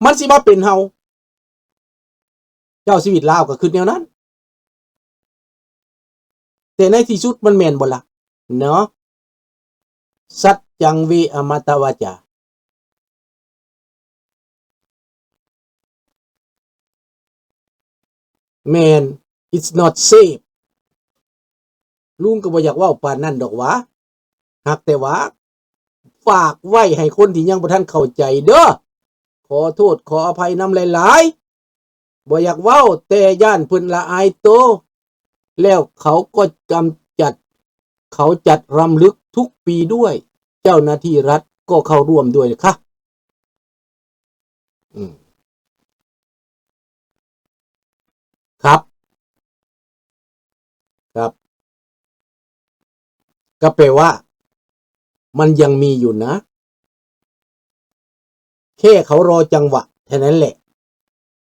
ມັນຊິມາເປັນເຮົາ. ເຈົ້າຊີວິດລາວກໍຄິດແນວນັ້ນ. ແຕ່ໃນທີ່ສຸດມັນແມ່ນບໍ່ລະ? ເນາະ. ສັດຈັງເວອະມະຕະວາຈາ. ແມ່ນ. It's not safe. ລຸງກໍບໍ່ຢາກເວົ້າປານນັ້ນດອກຫວາ. ຫາກແຕ່ວ່າຝາກໄວ້ໃຫ້ຄົນທີ່ຍັງບໍ່ທັນເຂົ້າໃຈເດີ້. ຂໍໂທດຂໍອະໄພນຳຫຼາຍໆ. ບໍ່ຢາກເວົ້າ, ແຕ່ຢ້ານເພິ່ນລະອາຍໂຕ. ແລ້ວເຂົາກໍກຳຈັດ, ເຂົາຈັດລຳລຶກທຸກປີດ້ວຍ. ເຈົ້າໜ້າທີ່ລັດກໍເຂົ້າຮ່ວມດ້ວຍນະຄະ. ອືມ ຄັບ ຄັບ ກໍແປວ່າມັນຍັງມີຢູ່ນະ, ແຄ່ເຂົາລໍຈັງຫວະເທົ່ານັ້ນແຫຼະ.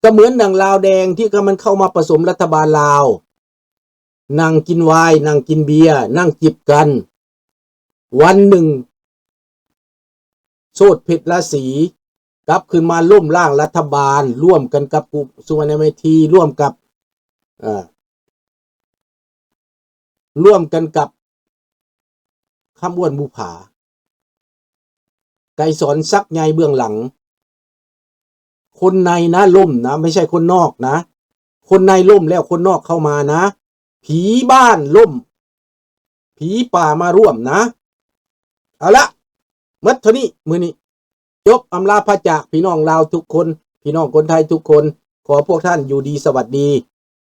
ກໍເໝືອນດັ່ງລາວແດງທີ່ກຳລັງເຂົ້າມາປະສົມລັດຖະບານລາວ, ນັ່ງກິນວາຍ, ນັ່ງກິນເບຍ, ນັ່ງຈິບກັນ. ວັນໜຶ່ງ ໂຊດເພັດລາສີກັບຄືນມາລົ້ມລ້າງລັດຖະບານ ຮ່ວມກັນກັບກຸ ສຸວັນນະເມທີ ຮ່ວມກັບ ເອີ ຮ່ວມກັນກັບຄຳອ້ວນບຸຜາ ໄກສອນສັກໃຫຍ່ເບື້ອງຫຼັງ. ຄົນໃນນະລົ້ມນະ, ບໍ່ໃຊ່ຄົນນອກນະ. ຄົນໃນລົ້ມແລ້ວຄົນນອກເຂົ້າມານະ. ຜີບ້ານລົ້ມ, ຜີປ່າມາຮ່ວມນະ. ເອົາລະ, ໝົດເທົ່ານີ້ມື້ນີ້. ຈົບອຳລາພາຈາກພີ່ນ້ອງລາວທຸກຄົນ, ພີ່ນ້ອງຄົນໄທທຸກຄົນ. ຂໍພວກທ່ານຢູ່ດີສະຫວັດດີ,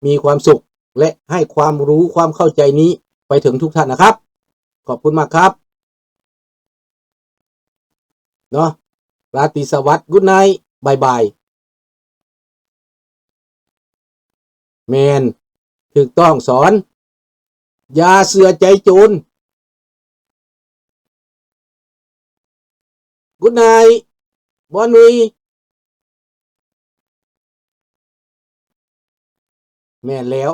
ມີຄວາມສຸກ ແລະ ໃຫ້ຄວາມຮູ້ຄວາມເຂົ້າໃຈນີ້ໄປເຖິງທຸກທ່ານນະຄັບ. ຂອບຄຸນມາກຄັບ. ເນາະ, ລາຕີສະຫວັດ, ກຸດໄນ, ບາຍບາຍ. ແມ່ນ, ຖືກຕ້ອງສອນ, ຢ່າເຊື່ອໃຈໂຈນ. ກຸດໄນ, ບອນນຸຍ. ແມ່ນແລ້ວ,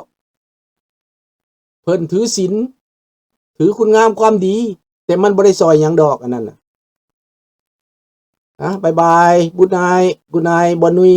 ເພິ່ນຖືສິນ, ຖືຄຸນງາມຄວາມດີ, ແຕ່ມັນບໍ່ໄດ້ຊ່ອຍຫຍັງດອກ ອັນນັ້ນນະ. ອາ ບາຍບາຍ, ບຸດນາຍ, ກຸດນາຍ, ບອນນຸຍ.